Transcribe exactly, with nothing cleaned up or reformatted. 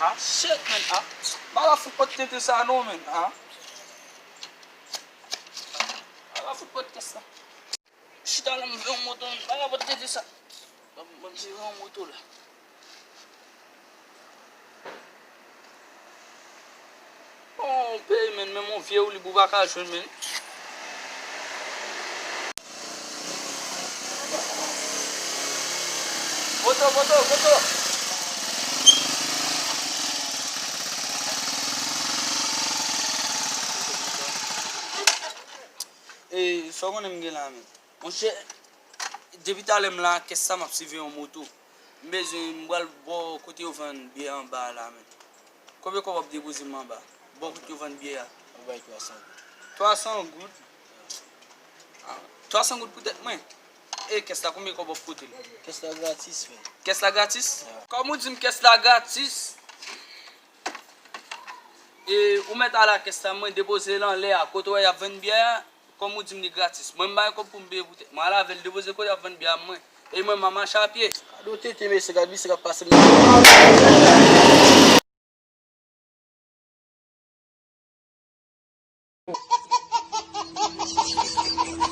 Ah, shit, man. Ah, m pa ka fout pòt tenten sa non, man. Ah. M pa ka fout pòt kès la. Chita la, m veye yon moto, man. M pa ka pòt tenten sa. Ban m, ban m veye yon moto la. Oh, peyi, man, menm yon vye woulib ou pa ka jwenn, man. Moto, moto, moto. E, sa w konnen m gen la, men. Monchè, depi talè m la, kès sa m ap siveye yon moto. M bezwen, m pral bò kote yo vann byè anba a la, men. Konbyen kòb w ap depoze m anba? Bò kote yo vann byè a. Ou bay twa san goud. Twa san goud? Ah, twa san goud pou tèt mwen. E kès la, konbyen kòb w ap pote l? Kès la gratis, frè. Kès la gratis? Ya. Kòm ou di m kès la gratis, e ou mèt al a kès la, mwen depoze l anlè a, kote w wè y ap vann byè a, kòm ou di m li gratis. Mwen, m pa gen kòb pou m peye pou tèt mwen. Al avè l, depoze l kote y ap vann byè a, mwen. E mwen, m a mache a pye. Gade yon tenten, mesye, gade misye k ap pase m nan.